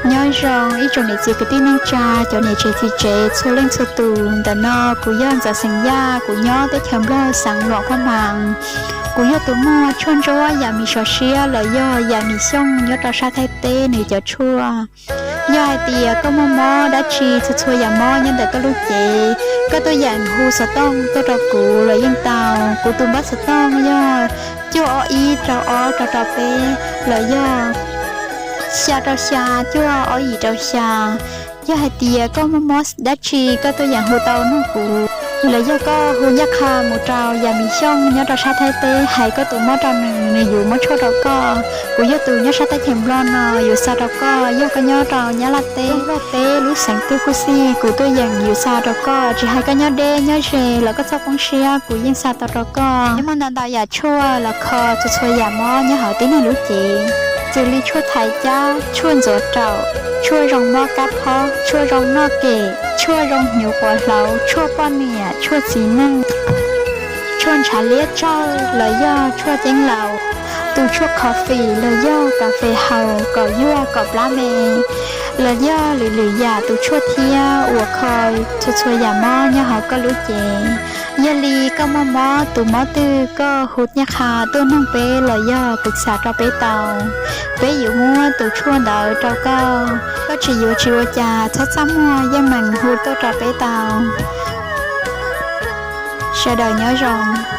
Nyob zoo ib tsoom niam txiv kwv tij neej tsa, cov niam tsev txiv tsev txhua leej txhua tus. Ntawm no kuv yog Ntxawm xeem Yaj, kuv nyob teb chaws Nplog xeev Luam Phaj Maas. Kuv yog tus muaj tshuaj ntsuab yam mis sov siab los yog yam mis xyooj nyob rau sab Thaib teb nws cov tshuaj. Yog hais tias koj muaj mob dab tsi, txhua txhua yam mob nyob ntawm koj lub cev, koj tuaj yeem hu xov tooj tuaj rau kuv los yeej tau. Kuv tus npawb xov tooj yog cuaj ob ib rau ob rau rau peb, los yog xya rau xya cuaj ob yim rau xya. Yog hais tias koj muaj mob dab tsi koj tuaj yeem hu tau nug kuv, los yog koj hu ncaj qha mus rau yam mis xyooj nyob rau sab Thaib teb hais koj tus mob rau nws, nws yuav muab tshuaj rau koj. Kuv yog tus nyob sab teb chaws Nplog no yuav xa rau koj, yog koj nyob rau Nyab Laj teb, Nplog teb lub xeev twg kuj xij, kuv tuaj yeem yuav xa rau koj. Tsis hais koj nyob deb nyob ze los koj txhob poob siab, kuv yeej xa tau rau koj. Muaj ntau ntau yam tshuaj los kho txhua txhua yam mob nyob hauv tib neeg lub cev, xws li tshuaj thaiv cab, tshuaj ntxuav raum, tshuaj zoo mob kab phob, tshuaj zoo noj kem, tshuaj zoo hnyuv quav hlauv, tshuaj poj niam, tshuaj txiv neej, tshuaj ntshav liab tsawg los yog tshuaj ceeb laus, tus tshuaj coffee los yog kas fes haus kom yuag kom plab me, los yog lwm lwm yam tus tshuaj thiab uas kho txhua txhua yam mob nyob hauv koj lub cev. Yog li koj muaj mob tus mob twg koj hu ncaj qha tuaj nug peb los yog kuv xa rau peb tau, peb yuav muab tus tshuaj ntawd rau koj. Koj tsis yuav tsis ua cas, txhob txaj muag, yeej meem hu tuaj rau peb tau. Sawv daws nyob zoo.